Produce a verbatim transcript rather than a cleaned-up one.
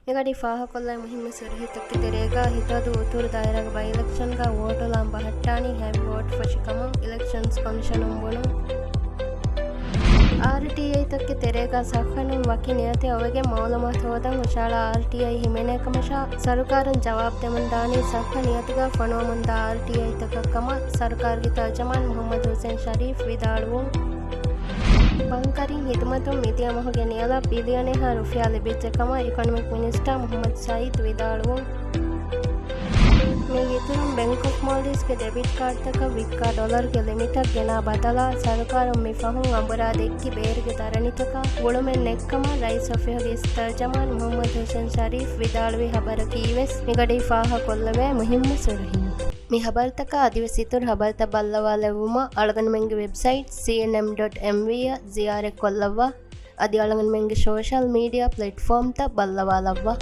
މިގަޑީ ފާހަގަކޮށްލާ މުހިއްމު ސުރުހީތަކުގެ ތެރޭގަ، ހިތަދޫ އުތުރު ދާއިރާގެ ބައި އިލެކްޝަންގަ ވޯޓުލާން ބަހައްޓާނީ ހެވި ވޯޓް ފޮށިކަމަށް އިލެކްޝަންސް ކޮމިޝަނުން ބުނުން. އާރްޓީއައިތަކުގެ ތެރޭގަ ސައްހަ ނޫން ވަކި ނިޔަތެއް އޮވެގެން މައުލޫމާތު ހޯދަން ހުށަހަޅާ އާރްޓީއައި ހިމެނޭ ކަމަށާ ސަރުކާރުން ޖަވާބު ދެމުންދާނީ ސައްހަ ނިޔަތުގަ ފޮނުވަމުންދާ އާރްޓީއައިތަކަށް ކަމަށް ސަރުކާރުގެ ތަރްޖަމާން މުހައްމަދު ހުސެން ޝަރީފް ވިދާޅުވުން. ބަންކަރިން ހިދުމަތުން މިދިޔަ މަހުގެ ނިޔަލަށް ބިލިއަނެއްހާ ރުފިޔާ ލިބިއްޖެ ކަމަށް އިކޮނޮމިކް މިނިސްޓަރ މުހައްމަދު ސައީދު ވިދާޅުވުން. މީ އިތުރުން ބެންކް އޮފް މޯލްޑިވްސްގެ ޑެބިޓް ކާޑްތަކަށް ވިއްކާ ޑޮލަރުގެ ލިމިޓަށް ގެނާ ބަދަލާ، ސަރުކާރުން މި ފަހުން އަނބުރާ ދެއްކި ބޭރުގެ ދަރަނިތަކަށް ގުޅުމެއް ނެތްކަމަށް ރައީސް އޮފީހުގެ ތަރްޖަމާން މުހައްމަދު ހުސެން ޝަރީފް ވިދާޅުވި ޚަބަރަކީވެސް މިގަޑީ ފާހަގަކޮށްލެވޭ މުހިއްމު ސުރުހީން. މި ޚަބަރުތަކާ އަދިވެސް އިތުރު ޚަބަރުތައް ބައްލަވާލެއްވުމަށް އަޅުގަނޑުމެންގެ ވެބްސައިޓް ސީއެންއެމް ޑޮޓް އެމްވީ އަށް ޒިޔާރަތްކޮށްލައްވާ. އަދި އަޅުގަނޑުމެންގެ ސޯޝަލް މީޑިއާ ޕްލެޓްފޯމްތައް ބައްލަވާލައްވާ.